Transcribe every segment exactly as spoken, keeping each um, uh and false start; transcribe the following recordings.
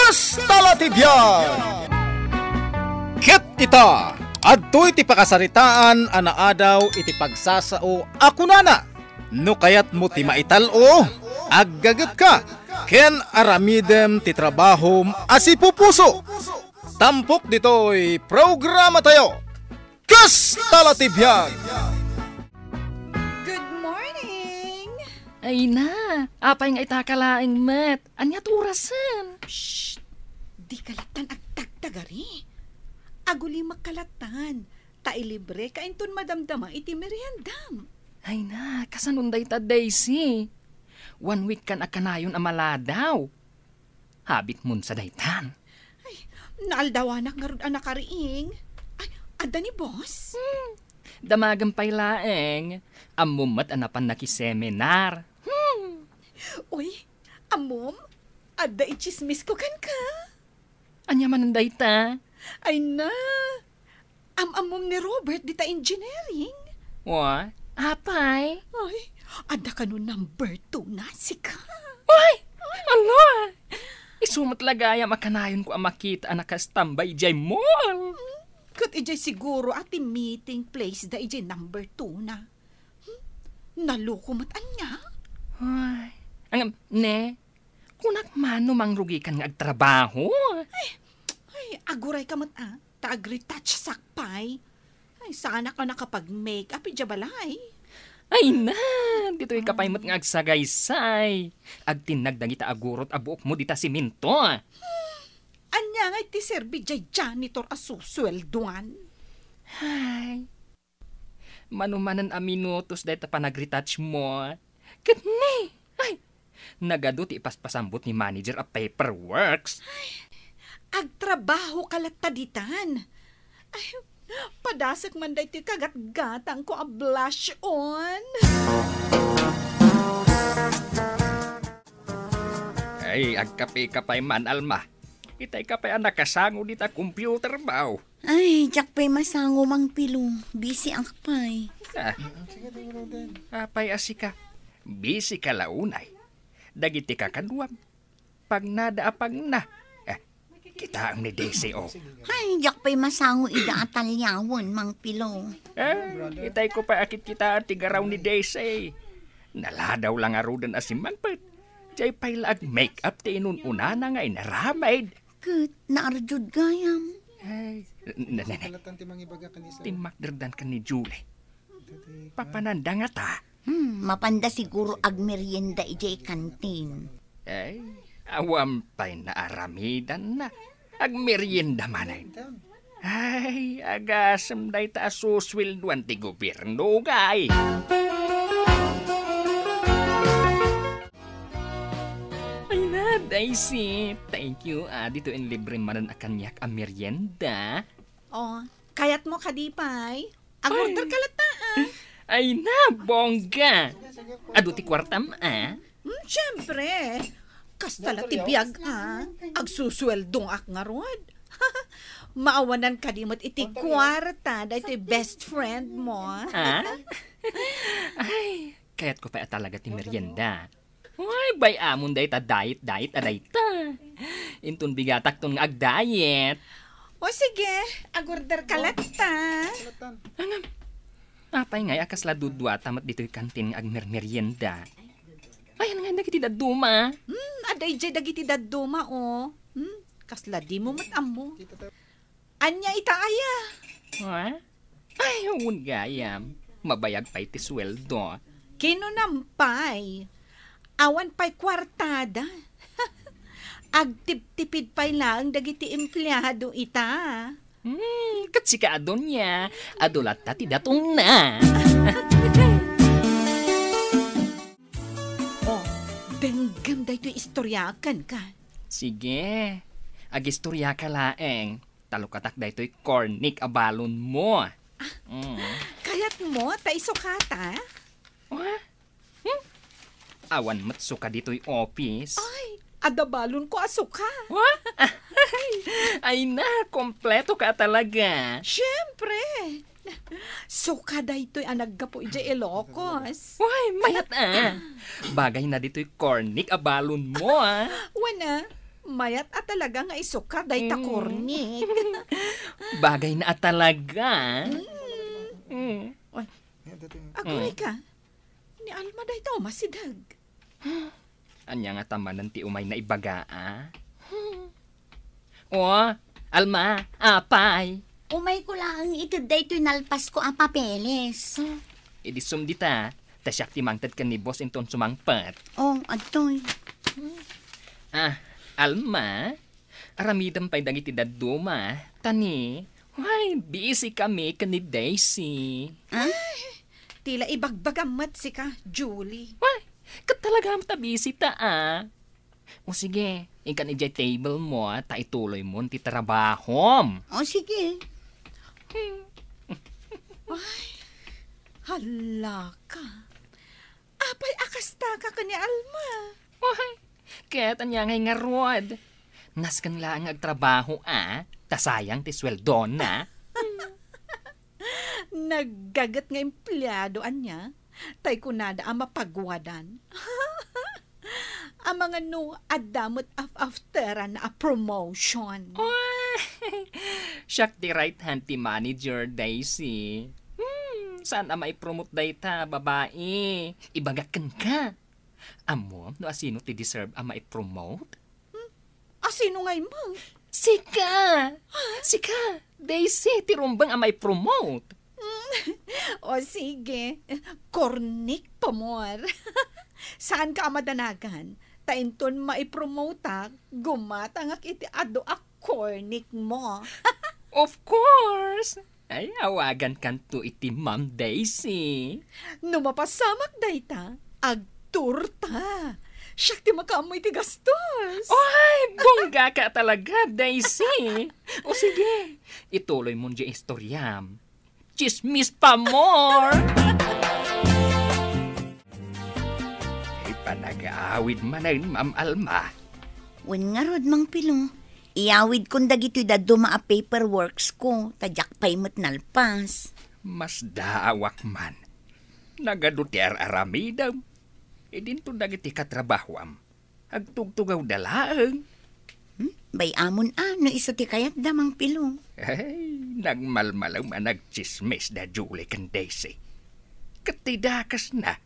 Kasta la ti biag! Ket ita, adtoy ti pakasaritaan a naadaw iti pagsasao a kunana, "No kayatmo ti maital-o, aggagetka ken aramidem ti trabahom a sipupuso." Tampok ditoy programatayo, Kasta la ti biag! Good morning! Ay na, apay nga ita ka laeng met? Ania ti orasen? Shh! Di ka lattan agtagtagari. Agulimak ka lattan, ta ilibre ka inton madamdama iti meriendam. Ay na, kasano dayta, Daisy? One week kan a kanayon a maladaw. Habit mo sa daytan. Ay, naaldawanak ngarud a nakariing. Ay, adda ni boss? Hmm. Damagen pay laeng. Ammom met a napan nakiseminar. Hmm. Uy, ammom? Adda itsismis ko kenka. Ania manen dayta? Ay na, am-ammom ni Robert dita engineering? Wa, apay? Ay, adda kano number two na sika. Ay, ala! Isu met la gayam a kanayonko a makita a nakastamba idiay mall. Hmm, ket idiay siguro a ti meeting place da idiay number two na. Hmm, naluko met ania? Ay, angam, ne? Kunak man no mangrugikan nga agtrabaho. Ay, ay, aguray ka met, ah, ta agretouch sak pay. Ay, saanak a nakapag-makeup idiay balay. Ay na, ditoy ka pay met nga agsagaysay. Agtinnag dagita a gurot a buokmo dita semento. Ania nga iti serbi diay janitor a susueldoan? Ay, manumanen a minutos dayta panagretouch mo. Ket ni, ay, nagadu ti ipaspasambut ni manager a paperworks. Ay, agtrabaho ka latta ditan. Ay, padasek man daytoy kagatgatangko a blush on. Ay, agkape ka pay man, Alma. Itay ka pay a nakasango dita computer mo. Ay, diak pay masango, Mang Pilo. Busy ak pay. Ah. Apay a sika? Busy ka la unay. Dagiti kakaduam, pagnada a pagna. Eh, kitaem ni Daisy, oh. Ay, diak pay masango ida a taliawen, Mang Pilo. Eh, itay ko pay a kitkitaan ti garaw ni Daisy. Naladaw la ngaruden a simmangpet. Diay pay la ag-makeup ti inun-unana nga inaramid. Ket naarjud gayam. Ay, ne, ne, ne. Timmakderdan ken ni Julie. Papananda ngata? Hmm, mapanda siguro agmerienda idiay kantin. Ay, awan pay naaramidanna. Agmerienda manen. Ay, agasem dayta a susueldoan ti gobierno, gay. Ay na, Daisy. Thank you, ah, ditoy inlibre manen a kaniak a merienda. Oh, kayatmo kadi pay? Ag-order ka latta, ah. Ay na, bongga. Adu ti kuartam, ah. Hmm, siyempre. Kasta la ti biag, ah. Agsusueldo ak ngarud. Maawanan kadi met iti kuarta daytoy best friend mo. Ah? Ay, kayatko pay a talaga ti merienda. Ay, bay-amon dayta diet-diet a dayta. Inton bigatakton nga ag-diet. O sige, ag-order ka latta. Ngem, apay ngay a kasla duduata met ditoy kantin nga agmermerienda? Ayan nga dagiti dadduma. Hmm, adda idiay dagiti dadduma, o. Hmm, kasla dimo met ammo. Ania ita aya? Ha? Ay, wen gayam. Mabayag pay ti sueldo. Kinunam pay. Awan pay kuartada. Agtiptipid pay laeng dagiti empleado ita. Hmm, ket sika, Adonia, adu latta ti datongna. Oh, denggem daytoy istorya kenka. Sige, agistorya ka laeng. Talukatak daytoy kornik a balon mo. Mm. Kayat mo ta isukata? Wa? Hmm? Awan met suka ditoy office. Ay, adda balon ko a suka. Wa? Ay na, kompleto ka talaga. Siyempre. Suka daytoy a naggapu idiay Ilocos. Way, mayat a. Bagay na ditoy kornik a balon mo, a. Wen a. Mayat a talaga nga isuka dayta Mm. kornik. Bagayna a talaga. Mm. Mm. Oy, aguray Mm. ka. Ni Alma dayta umasideg. Ania ngata manen ti umayna ibaga, a? O, Alma, apay. Umayko laeng ited daytoy nalpasko a papeles. Idi sumdita, ta siak ti mangted ken ni boss inton sumangpet. O, adtoy. Ah, Alma, aramidem pay dagiti dadduma, ta ni, way, busy kami ken ni Daisy. Ah? Ti la ibagbagam met sika, Julie. Way, ket talaga met a busy ta, a. O sige, inkan idiay table mo, a, ta ituloymon ti trabahom. O sige. Ay, hala ka. Apay a kasta ka ken ni Alma? Way, ket ania ngay ngarud? Nasken laeng nga agtrabaho, a, ta sayang ti sueldona. Naggaget nga empleado ania, tay kunada a mapagwadan. Amangan no adda met af-afteran a promotion. Oy! Siak ti right hand ti manager, Daisy. Hmm, saan a maipromote dayta, babai? Ibagak kenka. Ammom no asino ti deserve a maipromote? Hmm? Asino ngay man? Sika! Sika! Daisy, ti rumbeng a maipromote. O sige, kornik pamor. Saanka a madanagan, ta inton maipromotak, gumatangak iti adu a kornik mo. Of course! Ay, awagankanto iti Ma'am Daisy. No mapasamak dayta, agturta. Siak ti makaammo iti gastos. Oy, bongga ka talaga, Daisy. O sige, ituloy mo diay istoriam. Chismis pa more! Ay, panag-aawid manen, Ma'am Alma. Wen ngarud, Mang Pilo. Iyawidkon dagitoy dadduma a paperworks ko, ta diak pay met nalpas. Masdaawak man. Nagadu ti ar-aramidem. Idinto dagiti katrabahoam. Agtugtugawda laeng. Hmm? Bay-amon a no isu ti kayatda, Mang Pilo. Ay, nagmalmalem a nagtsismis da Julie ken Daisy. Ket ti dakesna,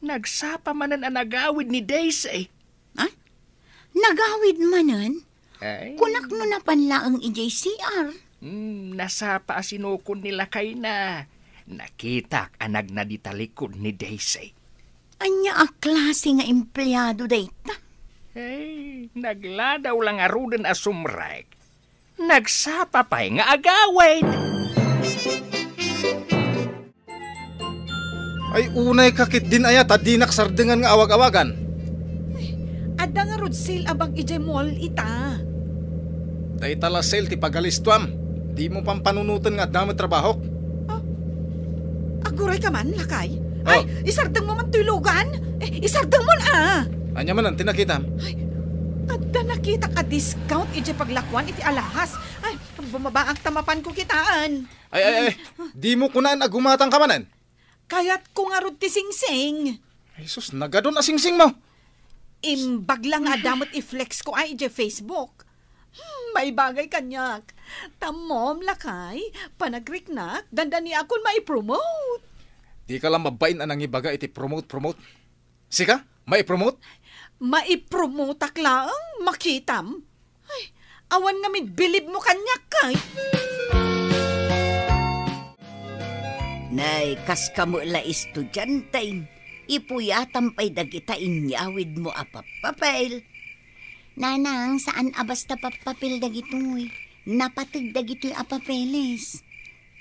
nagsapa manen a nagawid ni Daisy. Ha? Nagawid manen? Ay. Kunak no napan laeng idiay C R. Hmm, nasapa a sinukon ni lakayna. Nakitak a nagnadi talikod ni Daisy. Ania a klase nga empleado dayta? Ay, nagladaw la ngaruden a sumrek. Nagsapa pay nga agawid. Ay, unay ka ketdin aya ta dinak sardengan nga awag-awagan. Ay, adda ngarud sale a bag idiay mall ita. Dayta la sale ti pagalistuam. Dimo pampanunoten nga adda met trabahok. Ah, aguray ka man, lakay? Oh. Ay, isardeng mo man toy lugan? Eh, isardeng mo na! Ania manen ti nakitam? Ay, adda nakitak a discount idiay paglakuan iti alahas. Ay, bumabaak ta mapanko kitaan. Ay, ay, ay. Dimo kunaan a gumatang ka manen? Kayatko ngarud ti singsing. Ay, sus, nagadun a singsing mo. Imbag la nga adda met i-flex ko ay idiay Facebook. Hmm, maibagay kaniak. Tammom, lakay, panagriknak, dandaniakon maipromote. Di ka la mabain a nangibaga iti promote-promote. Sika, maipromote? Maipromoteak laeng, makitam. Ay, awan ngamin bilibmo kaniak, kay. Nay, kas kamo la estudiante, ipuyatam pay dagita inyawidmo a pappapel. Nanang, saan a basta pappapel dagitoy. Napateg dagitoy a papeles.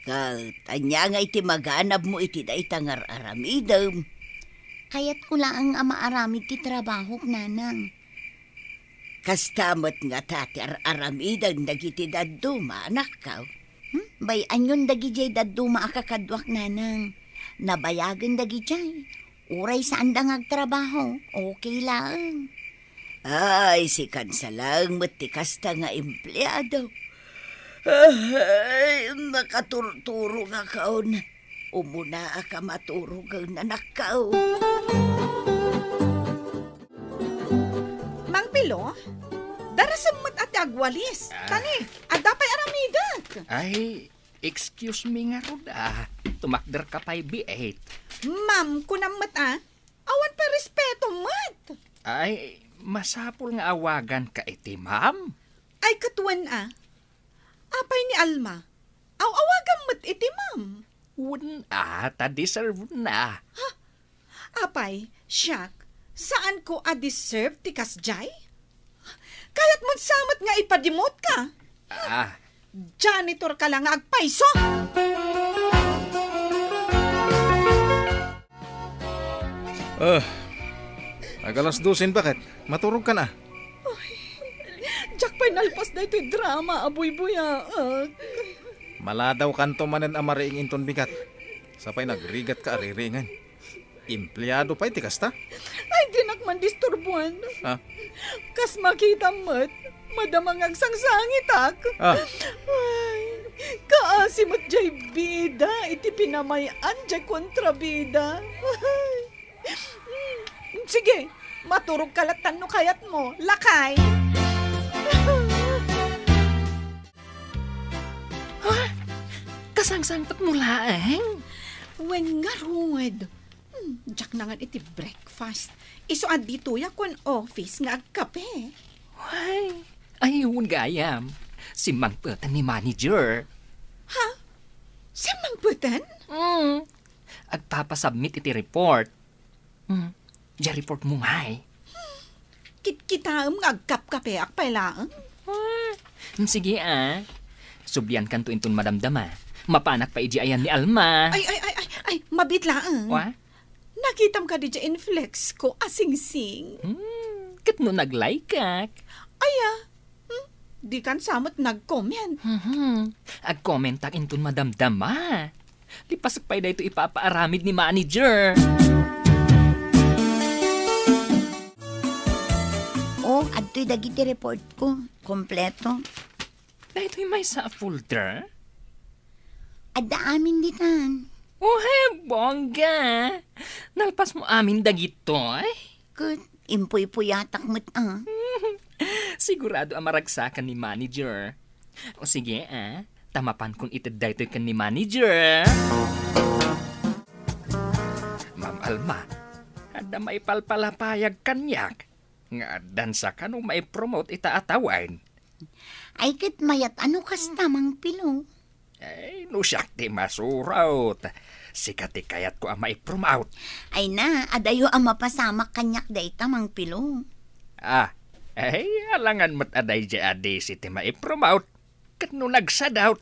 Ket ania ngay ti maganabmo iti dayta nga ar-aramidem? Kayatko laeng a maaramid ti trabahok, nanang. Kasta met ngata ti ar-aramiden dagiti dadduma, anakko. Hmm? Bay-anyon dagidiay dadduma a kakaduak, nanang. Nabayagen dagidiay. Uray saanda nga agtrabaho, okay laeng. Ay, sikan sa laeng met ti kasta nga empleado. Ay, nakaturturongakon. Umunaak a maturogen, anakko. Mang Pilo, Kasem met a ti agwalis. Ah. Kani, adda pay aramidek. Ay, excuse me ngarud, ah. Tumakderka pay biit. Ma'am, kunam met, ah. Awan pay respeto met. Ay, masapul nga awaganka iti ma'am. Ay, ket wen, ah. Apay ni Alma? Aw-awagam met iti ma'am. Wen, ah, ta deserve na. Ha? Apay, siak, saanko a deserve ti kasjay? Kayat met sa met nga ipadimotka? Ah. Janitor ka la nga agpayso! Ah, ag-alas dosen baket. Maturogkan a. Ay, diak pay nalpas daytoy drama a buybuyaak. Maladawkanto manen a mariing inton bigat. Sapay nagrigatka a ririingen. Empleado pay ti kasta? Ay, dinak man disturbuan. Ah. Kas makitam met, madama nga agsangsangitak. Ah. Ay, kaasi met jay bida iti pinamay-an jay kontrabida. Ay. Sige, maturogka latta no kayatmo, lakay. Ha? Kasangsangpetmo laeng? Wen ngarud. Hmm, diak nangan iti breakfast. Isu a ditoyak wen office nga agkape. Ay, ay, wen gayam. Simmangpeten ni manager. Ha? Simmangpeten? Hmm. Agpapasubmit iti report. Hmm. Diay reportmo ngay. Kitkitaem nga agkapkapeak pay laeng. Ah, sige, ah. Subliankanto inton madamdama. Mapanak pay idiay ayan ni Alma. Ay, ay, ay, ay, ay, mabiit laeng. Wa? Nakitam kadi diay inflex ko a singsing. Hmm, ket no nag-like-ak? Aya, hmm, dikan sa met nag-comment. Mhm. Ag-commentak inton madamdama. Lipasek pay daytoy ipapaaramid ni manager. Oh, adtoy dagiti report ko. Kompleto. Daytoy maysa a folder? Adda amin ditan. Oh, he, bongga. Nalpasmo amin dagitoy? Ket impuypuyatak met a. Sigurado a maragsakan ni manager. O sige, ah, ta mapankon ited daytoy ken ni manager. Ma'am Alma, adda maipalpalapayag kaniak nga addan saka no maipromote ita a tawen. Ay, ket mayat a no kasta, Mang Pilo. Ay, no siak ti masurot, sika ti kayatko a maipromote. Ay na, adayo a mapasamak kaniak dayta, Mang Pilo. Ah, ay, alangan met a daydiay a disi ti maipromote. Ket no nagsadot?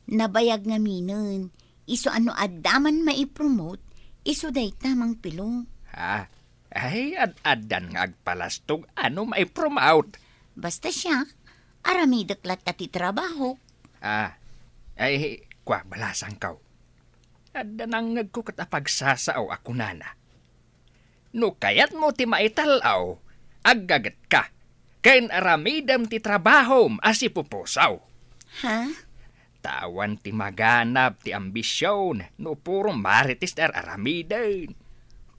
Nabayag ngaminen, isu a no adda man maipromote, isu dayta, Mang Pilo. Ah, ay, ad-addan nga agpalastog a no maipromote. Basta siak, aramidek latta ti trabaho. Ah, ay, kua, balasangko. Adda nangngegko ket a pagsasao a kunana, "No kayatmo ti maital-aw, aggagetka, ken aramidem ti trabahom a sipupuso." Ha? Ta awan ti maganab ti ambision no puro marites ti ar-aramiden.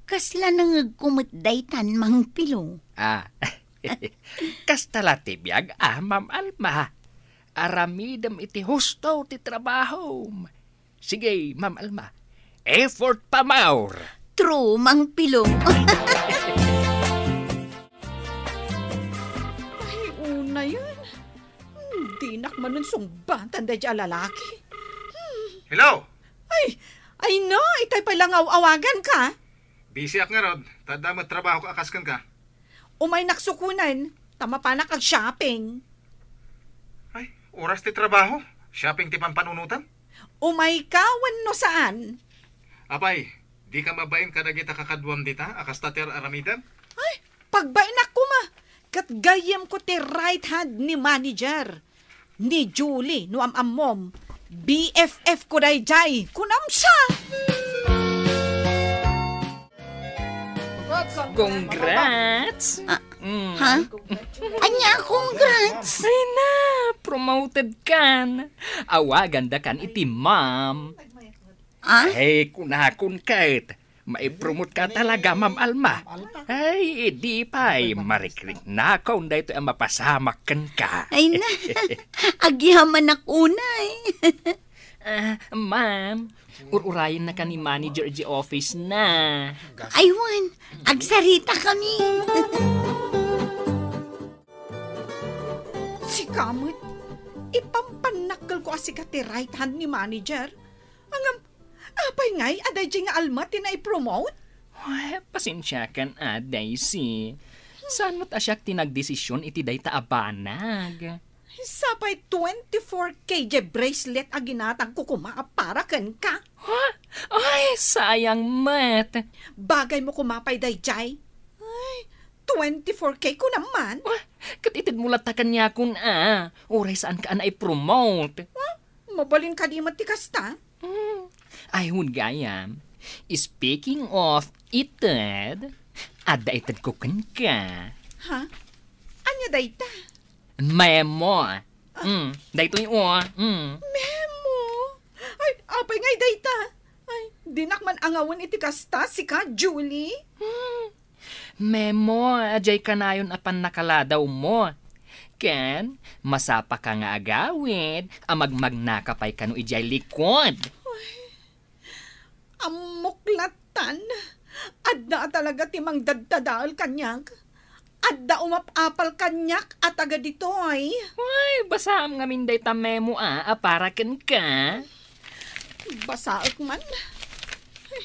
Kasla nangngegko met daytan, Mang Pilo. Ah, kasta la ti biag a, Ma'am Alma. Aramidem iti husto ti trabahom. Sige, Ma'am Alma. Effort pa more. True, Mang Pilo. Ay, unayen. Hmm, dinak manen sungbatan daydiay a lalaki. Hmm. Hello? Ay, ay na, itay pay la nga aw-awaganka. Busyak ngarud, ta adda met trabahok a kas kenka. Umaynak sukonen, ta mapanak ag-shopping. Ay, oras ti trabaho. Shopping ti pampanunotem? Umayka wenno saan? Apay, dika mabain kadagita kakaduam dita a kasta ti ar-aramidem? Ay, pagbainnak koma. Ket gayyemko ti right hand ni manager. Ni Julie, no am-ammom, B F F ko daydiay, kunam sa! Congrats! Ah, Mm. Ha? Ania, congrats! Ay na, promoted kan. Awagan da kan iti ma'am. Ah? Ay, kunakon ket. Maipromote ka talaga, Ma'am Alma. Ay, idi pay, marikriknakon daytoy a mapasamak kenka. Ay na, agyamanak unay. Ah, ma'am, ur-urayen na ka ni manager di office na. Ay, wen, agsarita kami. Sika met, ipampannakkelko a sika ti right hand ni manager. Ngem, apay ngay a daydiay nga Alma ti naipromote? Ay, pasensiakan a, Daisy. Saan met a siak ti nagdesisyon iti dayta a banag? Sapay twenty-four K J bracelet a ginatangko koma a para kenka. Ha? Ay, sayang met. Bagaymo koma pay daydiay. Ay, twenty-four K kunam man. Ah, ket itedmo latta kaniakon a. Uray saanka a naipromote. Ha? Mabalin kadi met ti kasta? Hmm. Ay, wen gayam. Speaking of ited, adda itedko kenka. Ha? Ania dayta? Memo. Ah. Mm, daytoy, o. Mm. Memo? Ay, apay ngay dayta? Ay, dinak man angawen iti kasta, sika, Julie? Hmm. Memo, diay kanayon a pannakaladawmo. Ken, masapaka nga agawid a magmagnaka pay kano idiay likod. Ay, ammok lattan. Adda a talaga ti mangdaddadael kaniak. Adda umap-apal kaniak a taga ditoy. Ay, basaam ngamin dayta memo a, a para kenka. Basaek man. Ay,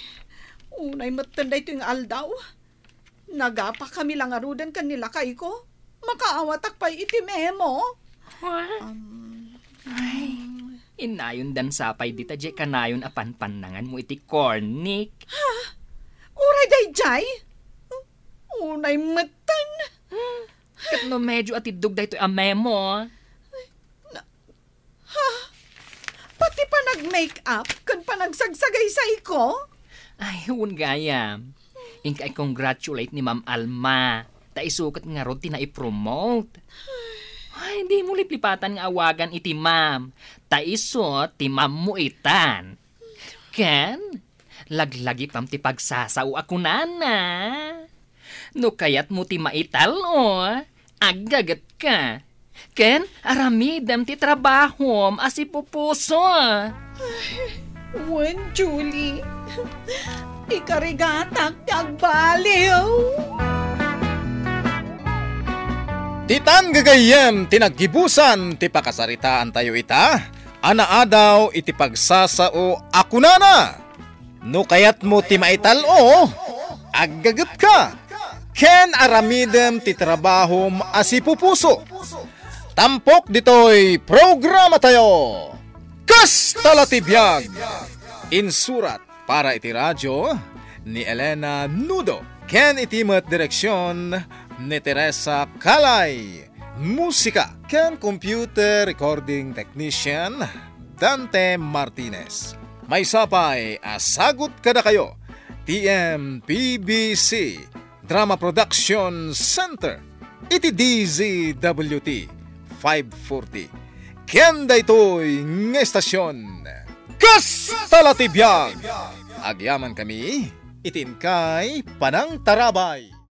unay metten daytoy nga aldaw. Nagapakami la ngaruden ken ni lakayko. Makaawatak pay iti memo. Ha? Um, Ay, inayondan sapay dita diay kanayon a panpannanganmo iti cornic. Ha? Uray daydiay? Unay metten. Hmm. Ket no medyo atiddog daytoy a memo. Na, Ha? Pati panag-make-up ken panagsagsagaysayko? Ay, wen gayam. Inka i-congratulate ni Ma'am Alma. Ta isu ket ngarud ti naipromote. Ay, dimo liplipatan nga awagan iti ma'am. Ta isu ti ma'ammo itan. Ken, laglagipam ti pagsasao a kunana. No kayatmo ti maital-o, aggagetka. Ken aramidem ti trabahom a sipupuso. Ay, wen, Julie. Ikarigatak ti agbaliw. Ditan gagayyem ti naggibusan ti pakasaritaantayo ita a naadaw iti pagsasao a kunana. No kayatmo ti maital-o, aggagetka, ken aramidem ti trabahom a sipupuso. Tampok ditoy programatayo, Kasta la ti biag! Insurat para iti radio ni Elena Nudo, ken iti met direksion ni Teresa Calay. Musika ken computer recording technician, Dante Martinez. Maysa pay a sagut kadakayo, T M P B C Drama Production Center, iti D Z W T five forty. Ken daytoy nga estasion, Kasta la ti biag! Agyamankami iti inkay panangtarabay.